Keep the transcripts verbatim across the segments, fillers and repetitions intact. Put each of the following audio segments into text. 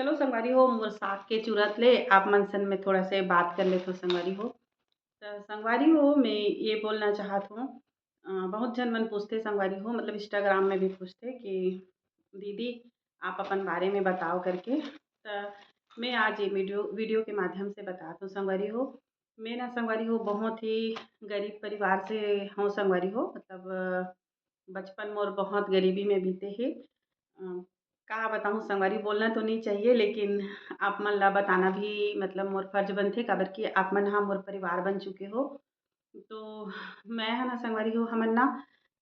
चलो संगवारी हो, मोर साग के चुरत ले आप मन सन में थोड़ा से बात कर लेथो संगवारी हो। त संगवारी हो, मैं ये बोलना चाहत हूँ, अ, बहुत झन मन पूछथे संगवारी हो, मतलब Instagram में भी पूछथे कि दीदी आप अपन बारे में बताओ करके। त मैं आज ये वीडियो, वीडियो के माध्यम से बतात हूँ संगवारी हो। मैं ना संगवारी हो बहुत ही गरीब परिवार से हूँ संगवारी हो, मतलब, अ, बचपन मोर बहुत गरीबी में बीते हे। अ, का बताऊँ संगवारी, बोलना तो नहीं चाहिए, लेकिन आप मन ला बताना भी मतलब मोर फर्ज बनथे, काबर कि आप मन ह मोर परिवार बन चुके हो। तो मैं ह ना संगवारी हो, हमन ना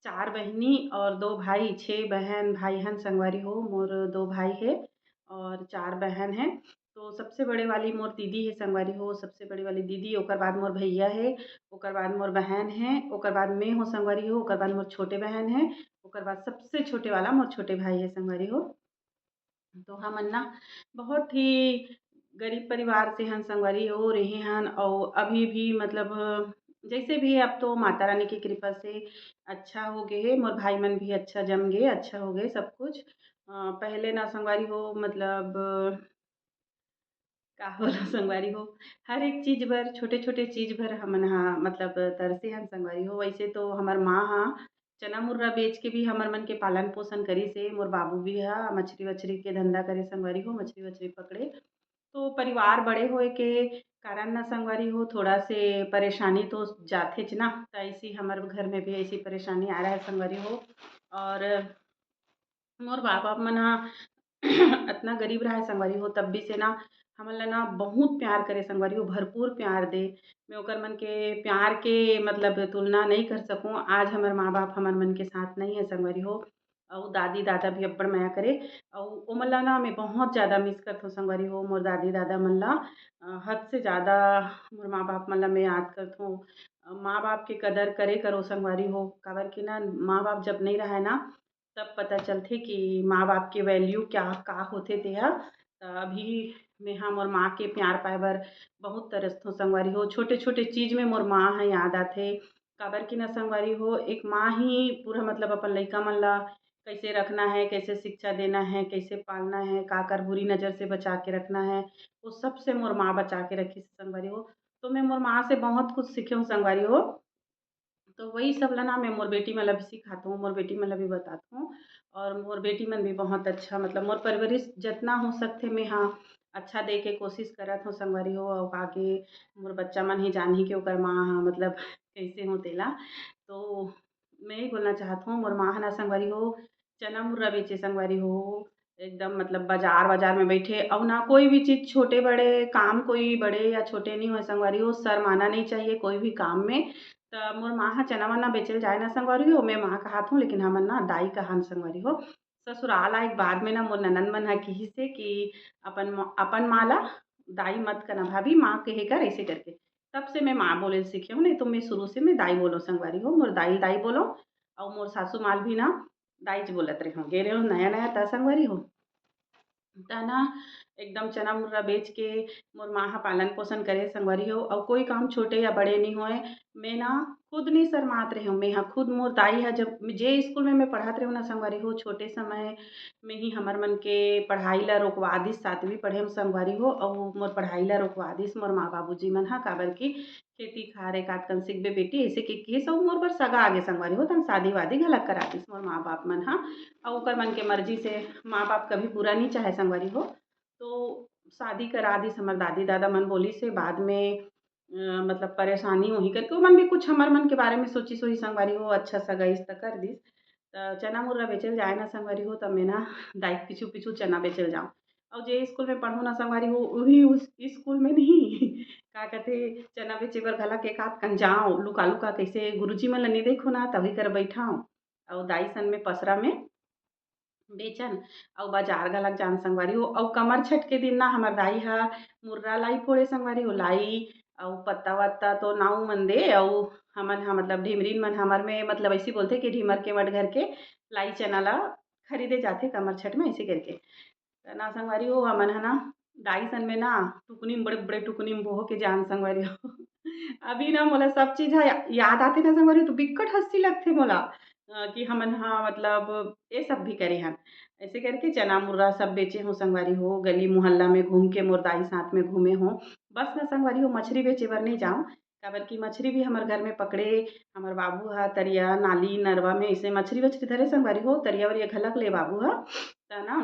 चार बहिनी और दो भाई, छः बहन भाई हन संगवारी हो। मोर दो भाई हे और चार बहन हे। तो सबसे बड़े वाली मोर दीदी हे संगवारी हो, सबसे बड़े वाली दीदी, ओकर बाद मोर भैया हे, ओकर बाद मोर बहन हे, ओकर बाद मैं हो संगवारी हो, ओकर बाद मोर छोटे बहन हे, ओकर बाद सबसे छोटे वाला मोर छोटे भाई हे संगवारी हो। तो हमन ना बहुत ही गरीब परिवार से हन संगवारी हो, रहे हन, और अभी भी मतलब जैसे भी, अब तो माता रानी की कृपा से अच्छा हो गए हे। मोर भाई मन भी अच्छा जम गए, अच्छा हो गए सब कुछ। अ, पहले ना संगवारी हो, मतलब, का बोलो संगवारी हो, हर एक चीज बर, छोटे-छोटे चीज बर हमन ह मतलब तरसे हन संगवारी हो। वैसे तो हमर माँ ह चना मुर्रा बेच के भी हमर मन के पालन पोषण करिस हे। मोर बाबू भी ह मछरी-वछरी के धंधा करे संगवारी हो, मछरी-वछरी पकड़े। तो परिवार बड़े होए के कारण ना संगवारी हो, थोड़ा से परेशानी तो जाथेच ना, त ऐसी हमर घर में भी ऐसी परेशानी आ रहा है संगवारी हो। और मोर माँ बाप मन ह अतना गरीब रहा है संगवारी हो, तब भी से ना हमन ला ना बहुत प्यार करे संगवारी हो, भरपूर प्यार दे। मैं ओकर मन के प्यार के मतलब तुलना नहीं कर सकूँ। आज हमर माँ बाप हमर मन के साथ नहीं है संगवारी हो, अउ दादी दादा भी अब्बड़ मया करे, अउ ओमन ला ना मैं बहुत ज़्यादा मिस करथों संगवारी हो। मोर दादी दादा मन ला अ, हद से ज़्यादा मोर माँ बाप मन ला मैं याद करथों। अ, माँ बाप के कदर करे करो संगवारी हो, काबर कि ना माँ बाप जब नहीं रहे ना, तब पता चलथे कि माँ बाप के वैल्यू क्या, का होथे तेहा। त अभी मेहा मोर माँ के प्यार पाए बर बहुत तरसथों संगवारी हो। छोटे-छोटे चीज में मोर माँ ह याद आथे, काबर कि ना संगवारी हो, एक माँ ही पूरा मतलब अपन लइका मन ला कैसे रखना है, कैसे शिक्षा देना है, कैसे पालना है, काकर बुरी नज़र से बचा के रखना है, वो सबसे मोर माँ बचा के रखिस संगवारी हो। तो मैं मोर माँ से बहुत कुछ सीखे हूँ संगवारी हो। तो वही सब ला ना मैं मोर बेटी मन ला भी सिखाथों, मोर बेटी मन ला भी बताथों। और मोर बेटी मन भी बहुत अच्छा, मतलब मोर परवरिश जतना हो सकथे मैं हा अच्छा दे के कोशिश करत हूँ संगवारी हो। अउ आगे मोर बच्चा मन ही जानही कि ओकर माँ ह मतलब कैसे हो तेला। तो मैं ही बोलना चाहत हूँ, मोर माँ ह ना संगवारी हो, चना मुर्रा बेचे संगवारी हो, एकदम मतलब बाजार, बाजार में बैठे, अउ ना कोई भी चीज छोटे बड़े काम, कोई बड़े या छोटे नहीं होए संगवारी हो, शर्माना नहीं चाहिए कोई भी काम में। त मोर माँ ह चना वना बेचे ल जाए ना संगवारी हो, मैं माँ कहात हूँ, लेकिन हमन ना दाई कहान संगवारी हो। ससुराल आए के बाद में ना मोर ननद मन ह किहिस हे कि अपन म-, अपन माँ ला दाई मत कना भाभी, माँ कहे कर ऐसे करके। तब से मैं माँ बोले सीखे हूँ, नहीं तो मैं शुरू से मैं दाई बोलो संगवारी हो, मोर दाई दाई बोलो। अउ मोर सासू माँ ल भी ना दाईच बोलत रहे हो, गे रहे हो नया नया त संगवारी हो। त ना एकदम चना मुर्रा बेच के मोर माँ ह पालन पोषण करे संगवारी हो। अउ कोई काम छोटे या बड़े नहीं होए, मैं ना खुद नहीं शर्मात रहे हूँ। मैं हा खुद मोर दाई हा जब जे स्कूल में मैं पढ़त रहे हूँ ना संगवारी हो, छोटे समय में ही हमर मन के पढ़ाई ला रोकवा दिस, सातवीं पढ़े हम संगवारी हो, अउ मोर पढ़ाई ला रोकवा दिस मोर माँ बाबूजी मन हा, काबर कि खेती खार एक आध कन सिखबे बेटी, ऐसे के केस अउ मोर बर सगा आगे संगवारी हो, तन शादी वादी घलक करा दिस मोर माँ बाप मन हा। अउ ओकर मन के मर्जी से माँ बाप कभी बुरा नहीं चाहे संगवारी हो, तो शादी करा दिस। हमर दादी दादा मन बोलिस हे बाद में, अ, मतलब परेशानी होही करके, ओमन भी कुछ हमर मन के बारे में सोचिस होही संगवारी हो, अच्छा सगा इस त कर दिस। त चना मुर्रा बेचल जाए ना संगवारी हो, त मैं ना दाई के पीछू पीछू चना बेचल जाऊँ। अउ जे स्कूल में पढ़ो ना संगवारी हो, वही उस स्कूल में नहीं का कहते, चना बेचे बर घला के कात कन जाओ, लुका लुका कैसे गुरुजी मन ल नहीं देखो ना, तभी कर बैठाओ। अउ दाई सन में पसरा में बेचन, अउ बाजार घलक जान संगवारी हो। अउ कमर छठ के दिन ना हमर दाई ह मुर्रा लाई फोड़े संगवारी हो, लाई अउ पत्ता वत्ता तो नाऊ मन दे, अउ हमन ह मतलब ढिमरीन मन हमर में मतलब ऐसी बोलथे कि ढिमर के मट घर के लाई चना ला खरीदे जाथे कमर छठ में, ऐसे करके। त ना संगवारी हो, हमन ह ना दाई सन में ना टुकनी में, बड़े बड़े टुकनी में बोह के जान संगवारी हो। अभी ना मोला सब चीज ह या-, याद आथे ना संगवारी हो, तो बिकट हंसी लगथे मोला। अ, कि हमन ह मतलब ये सब भी करे हन। ऐसे करके चना मुर्रा सब बेचे हों संगवारी हो, गली मोहल्ला में घूम के मोर दाई साथ में घूमे हों। बस ना संगवारी हो, मछरी बेचे बर नहीं जाओं, काबर कि मछरी भी हमर घर में पकड़े, हमर बाबू ह तरिया, नाली, नरवा में ऐसे मछरी वछरी धरे संगवारी हो, तरिया वरिया घलक ले बाबू ह। त ना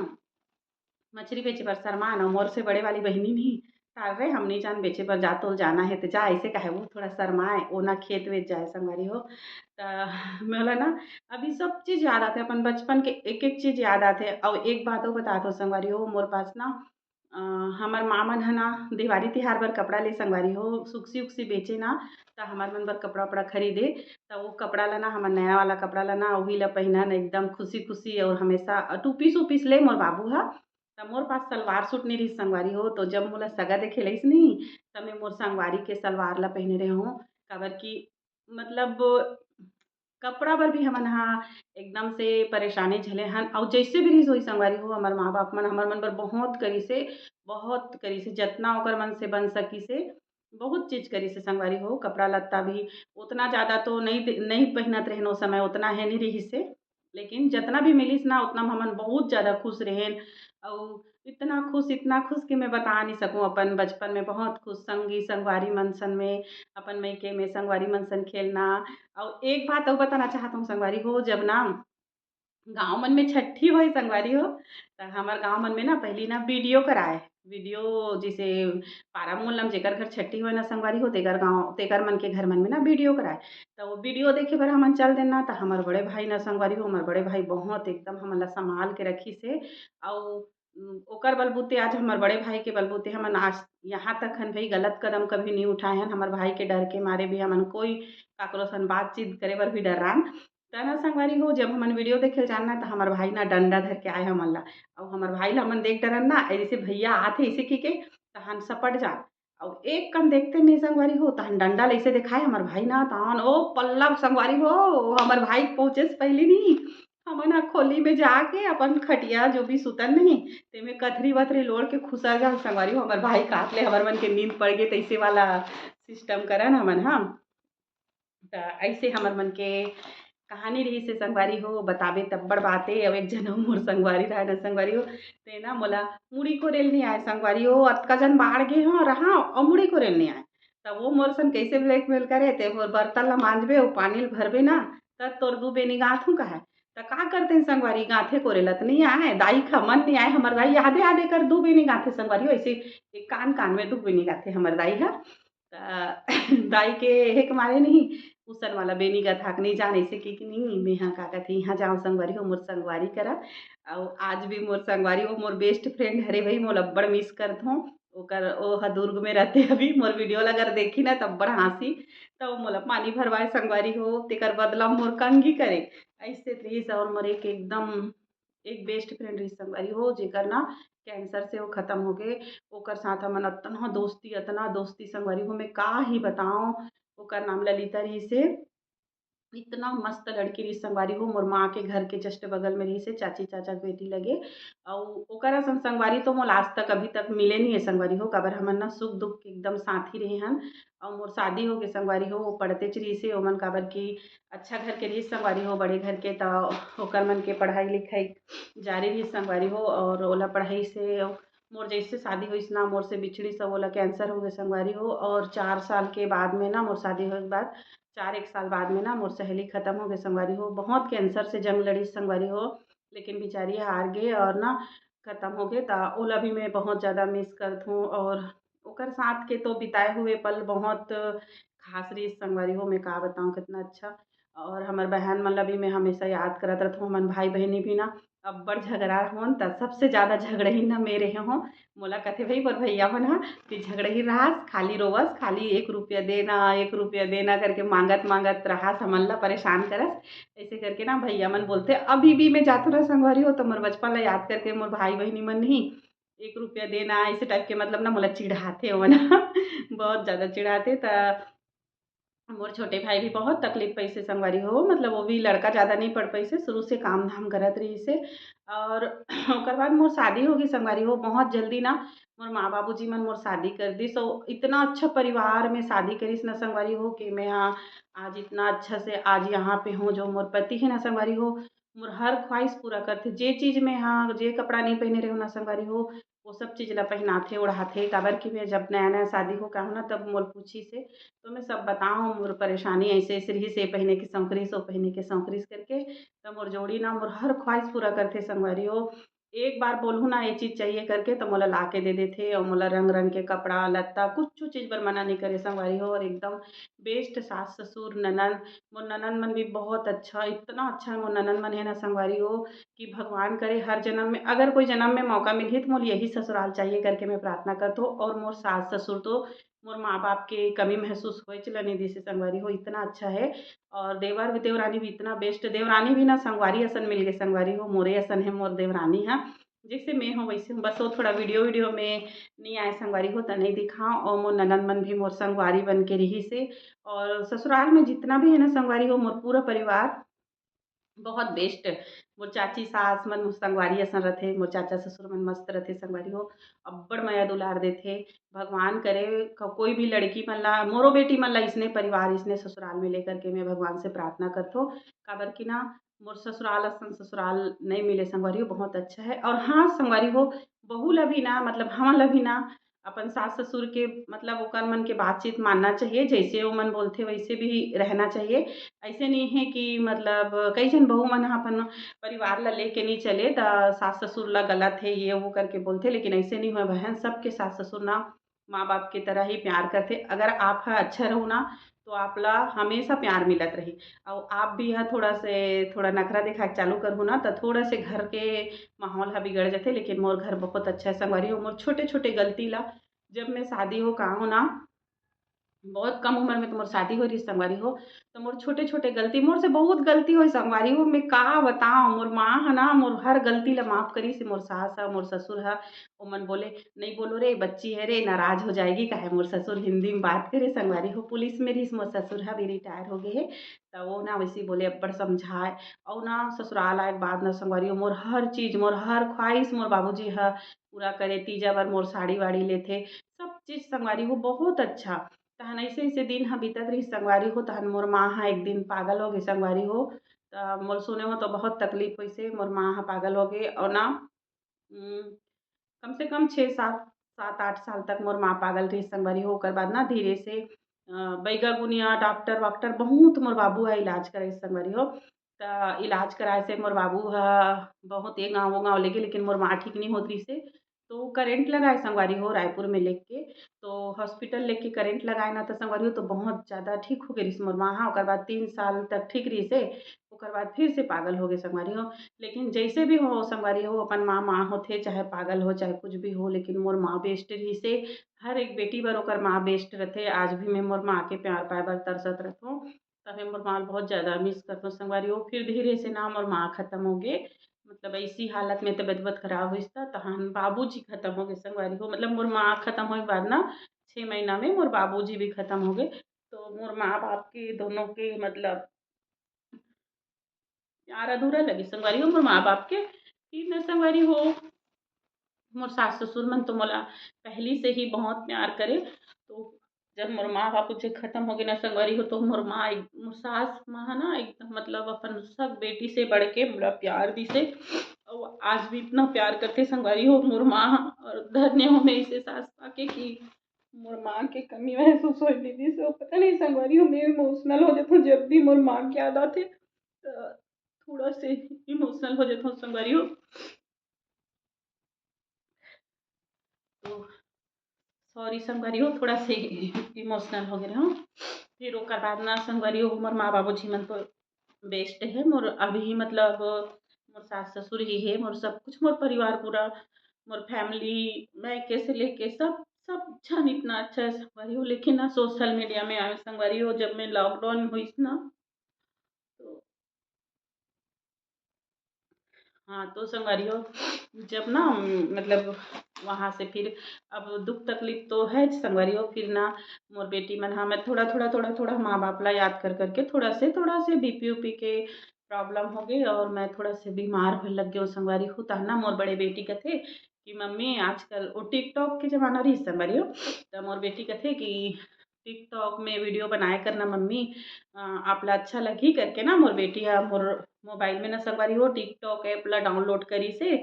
मछरी बेचे बर शर्मा ना, मोर से बड़े वाली बहिनी नहीं, "टार रे, हम नहीं जान बेचे बर, जा तोल जाना है त जा," ऐसे कहे। वो थोड़ा शर्माए, वो ना खेत वेत जाए संगवारी हो। त मोला ना अभी सब चीज़ याद आथे, अपन बचपन के एक एक चीज़ याद आथे। अउ एक बात अउ बतात हों संगवारी हो, मोर पास ना अ, हमर माँ मन ह ना देवारी तिहार बर कपड़ा ले संगवारी हो, सुक्सी उक्सी बेचे ना, त हमर मन बर कपड़ा उपड़ा खरीदे। त वो कपड़ा ला ना, हमर नया वाला कपड़ा ला ना, उही ला पहिनन एकदम खुशी खुशी। और हमेशा टू पीस उपीस ले मोर बाबू ह। त मोर पास सलवार सूट नहीं रहिस संगवारी हो, तो जब मोला सगा देखे लइस नहीं, त मैं मोर संगवारी के सलवार ला पहिने रहे हों, काबर कि मतलब कपड़ा बर भी हमन ह एकदम से परेशानी झेले हन। अउ जैसे भी रिहिस होही संगवारी हो, हमर माँ बाप मन हमर मन बर बहुत करिसे, बहुत करिसे, जतना ओकर मन से बन सकिसे बहुत चीज़ करिसे संगवारी हो। कपड़ा लत्ता भी उतना ज़्यादा तो नहीं दे-, नहीं पहिनत रहेन ओ समय, उतना हे नहीं रिहिसे, लेकिन जतना भी मिलिस ना, उतना म हमन बहुत ज़्यादा खुश रहेन। अउ इतना खुश, इतना खुश कि मैं बता नहीं सकूँ। अपन बचपन में बहुत खुश, संगी संगवारी मन सन में, अपन मइके में संगवारी मन सन खेलना। अउ एक बात अउ बताना चाहत हूँ संगवारी हो, जब ना गाँव मन में छट्ठी होय संगवारी हो, त हमर गाँव मन में ना पहली ना बीडीओ कराए, बीडीओ जैसे पारा मोहल्ला में जेकर घर छट्ठी होय ना संगवारी हो, तेकर गाँव, तेकर मन के घर मन में ना बीडीओ कराए। त वो बीडीओ देखे बर हमन चल देन ना, त हमर बड़े भाई ना संगवारी हो, हमर बड़े भाई बहुत एकदम हमन ला संभाल के रखिसे। अउ उम, ओकर बलबूते, आज हमर बड़े भाई के बलबूते हमन आज यहाँ तक हन भई, गलत कदम कभी नहीं उठाए हन। हमर भाई के डर के मारे भी हमन कोई काकरो सन बातचीत करे बर भी डर्रान। त ना संगवारी हो, जब हमन वीडियो देखे ल जान ना, त हमर भाई ना डंडा धर के आए हमन ला, अउ हमर भाई ला हमन देख डरन ना, ए जैसे भैया आथे ऐसे कहिके, त हम सपट जान। अउ एक कन देखते नहीं संगवारी हो, तहन डंडा ल ऐसे देखाए हमर भाई ना, तहन ओ पल्ला संगवारी हो, हमर भाई पहुँचे से पहली नहीं, हमन ह खोली में जाके अपन खटिया जो भी सुतन नहीं, तेमे कथरी वथरी लोड़ के खुसर जान संगवारी हो। हमर भाई काट ले, हमर मन के नींद पड़ गे, तैसे वाला सिस्टम करन हमन ह। त ऐसे हमर मन के कहानी रहिसे संगवारी हो, बताबे तब्बड़ बाते। अब एक जन मोर संगवारी रहे ना संगवारी हो, ते ना मोला मुड़ी कोरेल नहीं आए संगवारी हो, अतका जन बाढ़ गे हो रहा, अउ मुड़ी कोरेल नहीं आए। त वो मोर सन कैसे ब्लैकमेल करे, ते मोर बर्तन ला मांजबे, वो पानी ल भरबे ना, त तोर दू बेनी गाँथहूँ कहे। त का करते हैं संगवारी, गाँथे कोरेल त नहीं आए, दाई का मन नहीं आए, हमर दाई आधे आधे कर दू बेनी गाँथे संगवारी हो, ऐसे एक कान कान में दू बेनी गाँथे हमर दाई ह। त दाई के हेक मारे नहीं, उसन वाला बेनी गथाक नहीं जान, ऐसे कि, कि नहीं, मैं हाँ का कथे, यहाँ जाओ संगवारी हो, मोर संगवारी करा। अउ आज भी मोर संगवारी हो, मोर बेस्ट फ्रेंड हरे भाई, मोला अब्बड़ मिस करत हों। ओकर, ओ ह दुर्ग में रहते अभी, मोर वीडियो ला अगर देखी ना, त अब्बड़ हाँसी। त वो मोला पानी भरवाए संगवारी हो, तेकर बदला मोर कंघी करे, ऐसे रहिस। और मोर एक एकदम एक बेस्ट फ्रेंड रहिस संगवारी हो, जेकर ना कैंसर से वो खत्म हो गए। ओकर साथ हमन अतना दोस्ती, अतना दोस्ती संगवारी हो, मैं का ही बताओं। ओकर नाम ललिता रहिसे, इतना मस्त लड़की रहिस संगवारी हो, मोर माँ के घर के जस्ट बगल में रहिसे, चाची चाचा के बेटी लगे। अउ ओकर असन संगवारी तो मोला आज तक, अभी तक मिले नहीं है संगवारी हो, काबर हमन ना सुख दुख के एकदम साथी रहे हन। अउ मोर शादी हो गए संगवारी हो, वो पढ़ते च रहिसे ओमन, काबर कि अच्छा घर के रहिस संगवारी हो, बड़े घर के, त ओकर मन के पढ़ाई लिखाई जारी रहिस संगवारी हो। और ओला पढ़ाई से मोर जैसे शादी होइस ना, मोर से बिछड़ी सब, ओला कैंसर हो गए संगवारी हो। और चार साल के बाद में ना, मोर शादी होए के बाद चार एक साल बाद में ना, मोर सहेली खत्म हो गए संगवारी हो। बहुत कैंसर से जंग लड़िस संगवारी हो, लेकिन बिचारी हार गए और ना खत्म हो गए। त ओला भी मैं बहुत ज़्यादा मिस करत हूँ। और ओकर साथ के तो बिताए हुए पल बहुत खास रहिस संगवारी हो, मैं का बताऊँ कितना अच्छा। और हमर बहन मन ला भी मैं हमेशा याद करत रहत हूँ। हमन भाई बहिनी भी ना अब्बड़ झगड़ा होन, त सबसे ज़्यादा झगड़ही ना मैं रहे हों। मोला कथे भाई, मोर भैया मन ह कि झगड़ही रहस, खाली रोवस, खाली एक रुपया देना, एक रुपया देना करके मांगत मांगत रहस, हमन ला परेशान करस। ऐसे करके ना भैया मन बोलते, अभी भी मैं जाथों ना संगवारी हो, तो मोर बचपन ला याद करके मोर भाई बहिनी मन नहीं एक रुपया देना, ऐसे टाइप के, मतलब ना, मोला चिढ़ाथे ओमन बहुत ज़्यादा चिढ़ाथे। त मोर छोटे भाई भी बहुत तकलीफ पाइसे संगवारी हो, मतलब वो भी लड़का ज़्यादा नहीं पढ़ पाइसे, शुरू से काम धाम करत रहिसे। और ओकर बाद मोर शादी होगे संगवारी हो, बहुत जल्दी ना मोर माँ बाबूजी मन मोर शादी कर दिस। और इतना अच्छा परिवार में शादी करिस ना संगवारी हो कि मैं हाँ आज इतना अच्छा से आज यहाँ पे हूँ। जो मोर पति है ना संगवारी हो, मोर हर ख्वाहिश पूरा करथे। जे चीज़ में हाँ जे कपड़ा नहीं पहने रहे ना संगवारी हो, वो सब चीज़ ला पहनाथे ओढ़ाथे। काबर कि मैं जब नया नया शादी होके आहूँ ना तब मोर पूछिसे, तो मैं सब बताहूँ मोर परेशानी ऐसे ऐसे रहिस, ये पहने के शौक रहिस, वो पहने के शौक रहिस करके। तो मोर जोड़ी ना मोर हर ख्वाहिश पूरा करथे संगवारी हो। एक बार बोलहूँ ना ये चीज़ चाहिए करके तो मोला ला के दे देथे। और मोला रंग रंग के कपड़ा लत्ता कुछ चीज़ बर मना नहीं करे संगवारी हो। और एकदम बेस्ट सास ससुर ननद, मोर ननद मन भी बहुत अच्छा, इतना अच्छा मोर ननद मन है ना संगवारी हो कि भगवान करे हर जन्म में अगर कोई जन्म में मौका मिलही तो मोला यही ससुराल चाहिए करके मैं प्रार्थना करत हूँ। और मोर सास ससुर तो मोर माँ बाप के कमी महसूस होए चला नहीं दिसे संगवारी हो, इतना अच्छा है। और देवर भी देवरानी भी इतना बेस्ट, देवरानी भी ना संगवारी असन मिल गए संगवारी हो, मोरे असन है मोर देवरानी है। जैसे मैं हूँ वैसे हूँ, बस वो थोड़ा वीडियो वीडियो में नहीं आए संगवारी हो तो नहीं दिखाओ। और मोर ननद मन भी मोर संगवारी बन के रहिसे। और ससुराल में जितना भी है ना संगवारी हो मोर पूरा परिवार बहुत बेस्ट। मोर चाची सास मन मोर संगवारी असन रथे, मोर चाचा ससुर मन मस्त रथे संगवारी हो, अब्बड़ मया दुलार देथे। भगवान करे क- कोई भी लड़की मन ला, मोरो बेटी मन ला इसने परिवार इसने ससुराल में लेकर के मैं भगवान से प्रार्थना करथो। काबर कि ना मोर ससुराल असन ससुराल नहीं मिले संगवारी हो, बहुत अच्छा है। और हाँ संगवारी हो, बहू ला भी ना मतलब हमन ला भी ना अपन सास ससुर के मतलब ओकर मन के बातचीत मानना चाहिए, जैसे ओमन बोलथे वैसे भी रहना चाहिए। ऐसे नहीं है कि मतलब कई झन बहू मन ह अपन परिवार ला लेके नहीं चले त सास ससुर ला गलत है ये वो करके बोलथे, लेकिन ऐसे नहीं होए बहन, सबके सास ससुर ना माँ बाप की तरह ही प्यार करथे। अगर आप ह अच्छा रहू ना तो आप ला हमेशा प्यार मिलत रही। और आप भी ह थोड़ा से थोड़ा नखरा दिखा के चालू करहू ना तो थोड़ा से घर के माहौल ह बिगड़ जाथे। लेकिन मोर घर बहुत अच्छा है संगवारी हो, मोर छोटे छोटे गलती ला जब मैं शादी हो का हो ना बहुत कम उम्र में तो मोर शादी हो रही संगवारी हो, तो मोर छोटे छोटे गलती, मोर से बहुत गलती होई संगवारी हो, मैं का बताओ। मोर माँ है ना मोर हर गलती ला माफ करी से, मोर सास है मोर ससुर है, ओमन बोले नहीं बोलो रे बच्ची है रे नाराज हो जाएगी, काहे मोर ससुर हिंदी में बात करे संगवारी हो, पुलिस में रहिस मोर ससुर है अभी रिटायर हो गए है। तो वो ना वैसे बोले अब्बड़ समझाए। और ना ससुराल आए के बाद ना संगवारी हो मोर हर चीज मोर हर ख्वाहिश मोर बाबूजी है पूरा करे, तीजा बर मोर साड़ी वाड़ी लेथे, सब चीज संगवारी हो बहुत अच्छा। तहन ऐसे ऐसे दिन ह बीतत रहिस संगवारी हो, तहन मोर माँ ह एक दिन पागल हो गे संगवारी हो। त मोर सुने हो तो बहुत तकलीफ होइसे, मोर माँ ह पागल हो गे और ना उम, कम से कम छः सात, सात आठ साल तक मोर माँ पागल रहिस संगवारी हो। ओकर बाद ना धीरे से अ, बैगा गुनिया डॉक्टर वाक्टर बहुत मोर बाबू ह इलाज कराइस संगवारी हो। त इलाज कराए से मोर बाबू ह बहुत ये गाँव वो गाँव लेगे, लेकिन मोर माँ ठीक नहीं होत रहिसे। तो करंट लगाए संगवारी हो रायपुर में लेके, तो हॉस्पिटल लेके करंट लगाए ना तो संगवारी हो तो बहुत ज़्यादा ठीक हो गए रहिस मोर माँ ह। ओकर बाद तीन साल तक ठीक रहिसे, ओकर बाद फिर से पागल हो गए संगवारी हो। लेकिन जैसे भी हो संगवारी हो, अपन माँ माँ होथे, चाहे पागल हो चाहे कुछ भी हो, लेकिन मोर माँ बेस्ट रहिसे। हर एक बेटी बर ओकर माँ बेस्ट रथे। आज भी मैं मोर माँ के प्यार पाए बर तरसत रथों। तबे मोर माँ ल बहुत ज़्यादा मिस करथों संगवारी हो। फिर धीरे से ना मोर माँ खत्म हो गे, मतलब ऐसी हालत में तबियत बहुत खराब होइस त तहन बाबूजी खत्म हो गे संगवारी हो। मतलब मोर माँ खत्म होए के बाद ना छः महीना में मोर बाबूजी भी खत्म हो गे। तो मोर माँ बाप के दोनों के मतलब प्यार अधूरा लगे संगवारी हो मोर माँ बाप के। फिर ना संगवारी हो मोर सास ससुर मन तो मोला पहली से ही बहुत प्यार करे। तो जब मोर माँ बाप जे खत्म हो गए ना संगवारी हो, तो मोर माँ एक मोर सास माँ है ना एकदम मतलब अपन सब बेटी से बढ़ के मोला प्यार दिसे। और आज भी इतना प्यार करते संगवारी हो मोर माँ। और धन्य हो मैं इसे सास पाके कि मोर माँ के कमी महसूस होए दीदी से। पता नहीं संगवारी हो मैं इमोशनल हो जाता हूँ जब भी मोर माँ की याद आते, तो थोड़ा से इमोशनल हो जाता हूँ संगवारी हो। तो सॉरी संगवारी हो, थोड़ा से इमोशनल हो गए हो। फिर ओकर बाद ना संगवारी हो मोर माँ बाबूजी मन तो बेस्ट है मोर अभी, मतलब मोर सास ससुर ही है मोर सब कुछ, मोर परिवार पूरा, मोर फैमिली, मैं कैसे लेके सब सब जन इतना अच्छा है संगवारी हो। लेकिन ना सोशल मीडिया में आए संगवारी हो, जब मैं लॉकडाउन में हुई ना तो हाँ तो संगवारी हो, जब ना मतलब वहाँ से फिर अब दुख तकलीफ तो है संगवारी हो, फिर ना मोर बेटी मन, हाँ, मैं थोड़ा, थोड़ा, थोड़ा, थोड़ा माँ बाप ला याद कर करके थोड़ा से, थोड़ा से बीपी उपी के प्रॉब्लम हो गई और मैं थोड़ा से बीमार होए लग गई संगवारी हो। तहना मोर बड़े बेटी कथे कि मम्मी, आजकल वो TikTok के जमाना रही संगवारी हो, तो मोर बेटी कथे कि TikTok में वीडियो बनाए करना मम्मी, अ, आप ला अच्छा लगही करके ना मोर बेटी हा मोर मोबाइल में ना संगवारी हो TikTok ऐप ला डाउनलोड करी से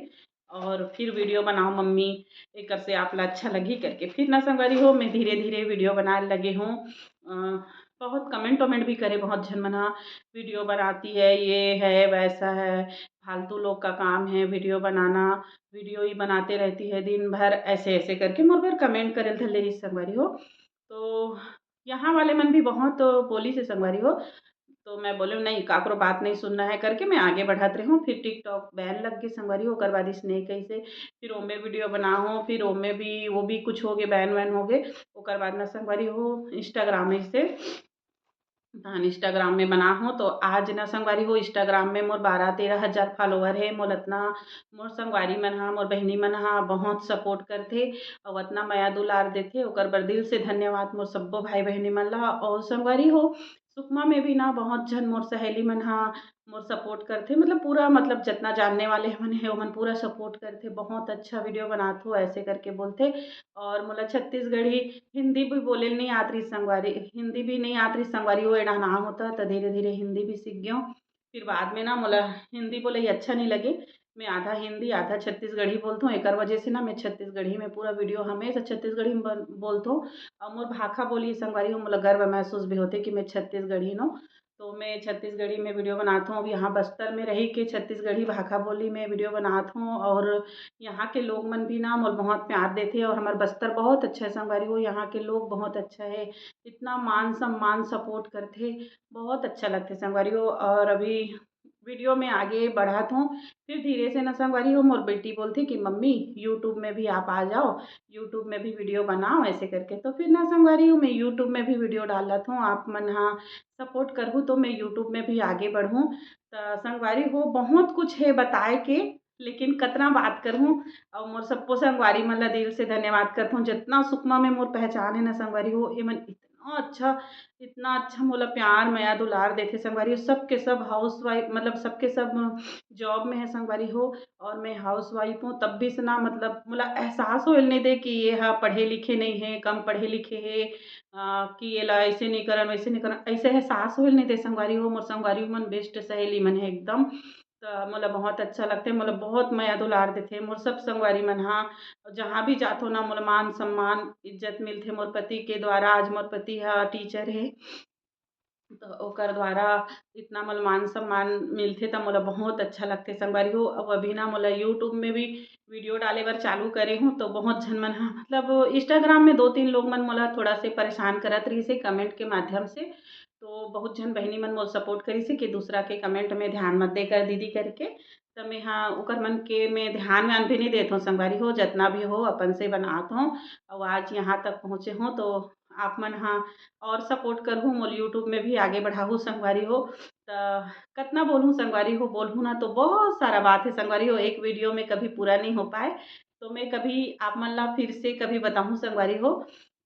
और फिर वीडियो बनाओ मम्मी, एकर से आप ला अच्छा लगही करके। फिर ना संगवारी हो मैं धीरे-धीरे वीडियो बनाए लगे हूँ। अ, बहुत कमेंट वमेंट भी करे बहुत झन मन हा, "वीडियो बनाती है, ये है, वैसा है, फालतू लोग का काम है वीडियो बनाना, वीडियो ही बनाते रहती है दिन भर", ऐसे-ऐसे करके मोर बर कमेंट करे ल धर ले रही संगवारी हो। तो यहाँ वाले मन भी बहुत बोली से संगवारी हो, तो मैं बोले, "नहीं, काकरो बात नहीं सुनना है," करके मैं आगे बढ़त रही हूँ। फिर TikTok बैन लग गई संगवारी हो, ओकर बाद इसने कैसे फिर ओमे वीडियो बनाहूँ, फिर ओमे भी, वो भी कुछ हो गए, बैन वैन हो गए। ओकर बाद ना संगवारी हो Instagram ऐसे, तहन Instagram में बनाहूँ, तो आज ना संगवारी हो Instagram में मोर बारह तेरह हज़ार फॉलोअर है। मोर अतना, मोर संगवारी मन हा, मोर बहिनी मन हा बहुत सपोर्ट करथे अउ अतना मया दुलार देथे, ओकर बर दिल से धन्यवाद मोर सब्बो भाई बहिनी मन ला। अउ संगवारी हो सुकमा में भी ना बहुत झन मोर सहेली मन हा मोर सपोर्ट करथे, मतलब पूरा, मतलब जितना जानने वाले मन हे ओमन पूरा सपोर्ट करथे। बहुत अच्छा वीडियो बनात हो ऐसे करके बोलथे। और मोला छत्तीसगढ़ी, हिंदी भी बोले ल नहीं आत रही संगवारी, हिंदी भी नहीं आत रही संगवारी हो, एडा ना होता तो धीरे धीरे हिंदी भी सीख गयो। फिर बाद में ना मोला हिंदी बोले ही अच्छा नहीं लगे, मैं आधा हिंदी आधा छत्तीसगढ़ी बोलथों, एकर वजह से ना मैं छत्तीसगढ़ी में पूरा वीडियो हमेशा छत्तीसगढ़ी में बन-, बोलथों। और मोर भाखा बोली संगवारी हो, मोला गर्व महसूस भी होथे कि मैं छत्तीसगढ़ी नों। तो मैं छत्तीसगढ़ी में वीडियो बनात हूँ। अब यहाँ बस्तर में रही के छत्तीसगढ़ी भाखा बोली में वीडियो बनात हूँ और यहाँ के लोग मन भी ना मोला बहुत प्यार देथे और हमार बस्तर बहुत अच्छा है संगवारी हो, यहाँ के लोग बहुत अच्छा है, इतना मान सम्मान सपोर्ट करथे, बहुत अच्छा लगथे संगवारी हो। और अभी वीडियो में आगे बढ़त हूँ, फिर धीरे से ना संगवारी हो मोर बेटी बोलथे कि मम्मी YouTube में भी आप आ जाओ, YouTube में भी वीडियो बनाओ ऐसे करके। तो फिर ना संगवारी हो मैं YouTube में भी वीडियो डालत हूँ, आप मन हा सपोर्ट करहू तो मैं YouTube में भी आगे बढ़ूँ। त संगवारी हो बहुत कुछ है बताए के, लेकिन कतना बात करहूँ। और मोर सब्बो संगवारी मन ला दिल से धन्यवाद करत हूँ, जितना सुकमा में मोर पहचान है ना संगवारी हो, एमन इतना अच्छा, इतना अच्छा मोला प्यार मया दुलार देथे संगवारी हो। सबके सब हाउसवाइफ, मतलब सबके सब जॉब में है संगवारी हो और मैं हाउसवाइफ हूँ, तब भी से ना मतलब मोला एहसास होए ल नहीं दे कि ये हा पढ़े लिखे नहीं है, कम पढ़े लिखे है, आ, कि ये ला ऐसे नहीं करन वैसे नहीं करन, ऐसे एहसास होए ल नहीं दे संगवारी हो। मोर संगवारी मन बेस्ट सहेली मन है एकदम। त मोला बहुत अच्छा लगथे, मोला बहुत मया दुलार देथे मोर सब संगवारी मन हा। जहाँ भी जाथो ना मोला मान सम्मान इज्जत मिलथे मोर पति के द्वारा। आज मोर पति हा टीचर हे, तो ओकर द्वारा इतना मोला मान सम्मान मिलथे त मोला बहुत अच्छा लगथे संगवारी हो। अब अभी ना मोला YouTube में भी वीडियो डाले बर चालू करे हूँ, तो बहुत झन मन हा मतलब Instagram में दो तीन लोग मन मोला थोड़ा से परेशान करत रहिस हे कमेंट के माध्यम से। तो बहुत झन बहिनी मन मोला सपोर्ट करिस हे कि दूसरा के कमेंट में ध्यान मत दे कर दीदी करके। त मैं हा ओकर मन के मैं ध्यान व्यान भी नहीं देत हूँ संगवारी हो, जितना भी हो अपन से बनात हूँ। और आज यहाँ तक पहुँचे हूँ तो आप मन हा और सपोर्ट करहू, मोला YouTube में भी आगे बढ़ाहू संगवारी हो। त कतना बोलहूँ संगवारी हो, बोलहूँ ना तो बहुत सारा बात है संगवारी हो, एक वीडियो में कभी पूरा नहीं हो पाए। तो मैं कभी आप मन ला फिर से कभी बताहूँ संगवारी हो।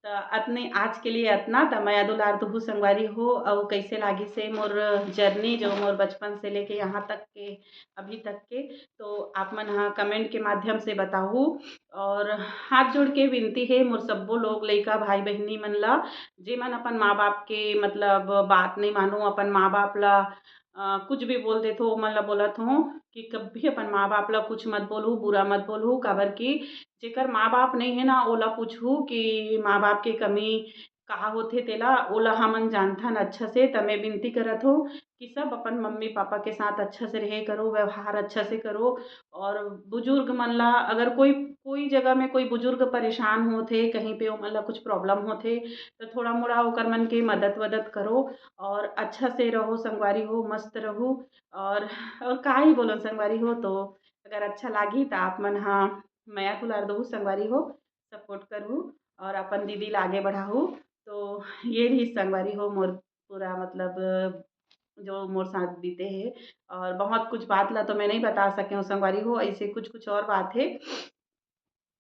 त अतने आज के लिए अतना, त मया दुलार दुहू संगवारी हो, अउ कैसे लागिस हे मोर जर्नी, जो मोर बचपन से लेके यहाँ तक के, अभी तक के, तो आप मन हा कमेंट के माध्यम से बताहू। और हाथ जोड़ के विनती हे मोर सब्बो लोग, लइका, भाई, बहिनी मन ला, जेमन अपन माँ बाप के मतलब बात नहीं मानो, अपन माँ बाप ला अ, कुछ भी बोल देथो, ओमन ला बोलत हों कि कभी अपन माँ बाप ला कुछ मत बोलहू, बुरा मत बोलहू, काबर कि जेकर माँ बाप नहीं है ना, ओला पूछहू कि माँ बाप के कमी का होथे तेला, ओला हमन जानथन अच्छा से। त मैं विनती करत हों कि सब अपन मम्मी पापा के साथ अच्छा से रहे करो, व्यवहार अच्छा से करो। और बुजुर्ग मन ला अगर कोई, कोई जगह में कोई बुजुर्ग परेशान होथे, कहीं पे ओमन ला कुछ प्रॉब्लम होथे, त थोड़ा मोड़ा ओकर मन के मदद वदद करो। और अच्छा से रहो संगवारी हो, मस्त रहो। और, और का ही बोलो संगवारी हो, तो अगर अच्छा लागी त आप मन हा मया दुलार दहू संगवारी हो, सपोर्ट करहू और अपन दीदी ला आगे बढ़ाहू। तो ये रही संगवारी हो मोर पूरा मतलब जो मोर साथ बीते हे। और बहुत कुछ बात ला तो मैं नहीं बता सके हूँ संगवारी हो, ऐसे कुछ कुछ और बात है।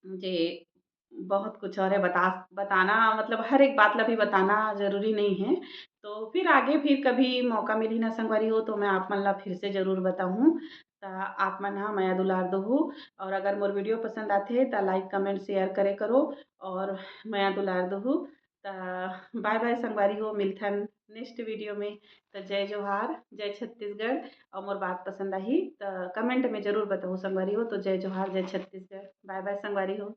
जे बहुत कुछ और है बता बताना, मतलब हर एक बात ला भी बताना जरूरी नहीं है। तो फिर आगे फिर कभी मौका मिली ना संगवारी हो, तो मैं आप मन ला फिर से जरूर बताऊँ। त आप मन हा मया दुलार दोहू, और अगर मोर वीडियो पसंद आथे त like, comment, share करे करो और मया दुलार दोहू। त bye bye संगवारी हो, मिलथन next वीडियो में। त जय जोहार, जय छत्तीसगढ़। और मोर बात पसंद आही त comment में जरूर बताहू संगवारी हो। तो जय जोहार, जय छत्तीसगढ़, bye bye संगवारी हो।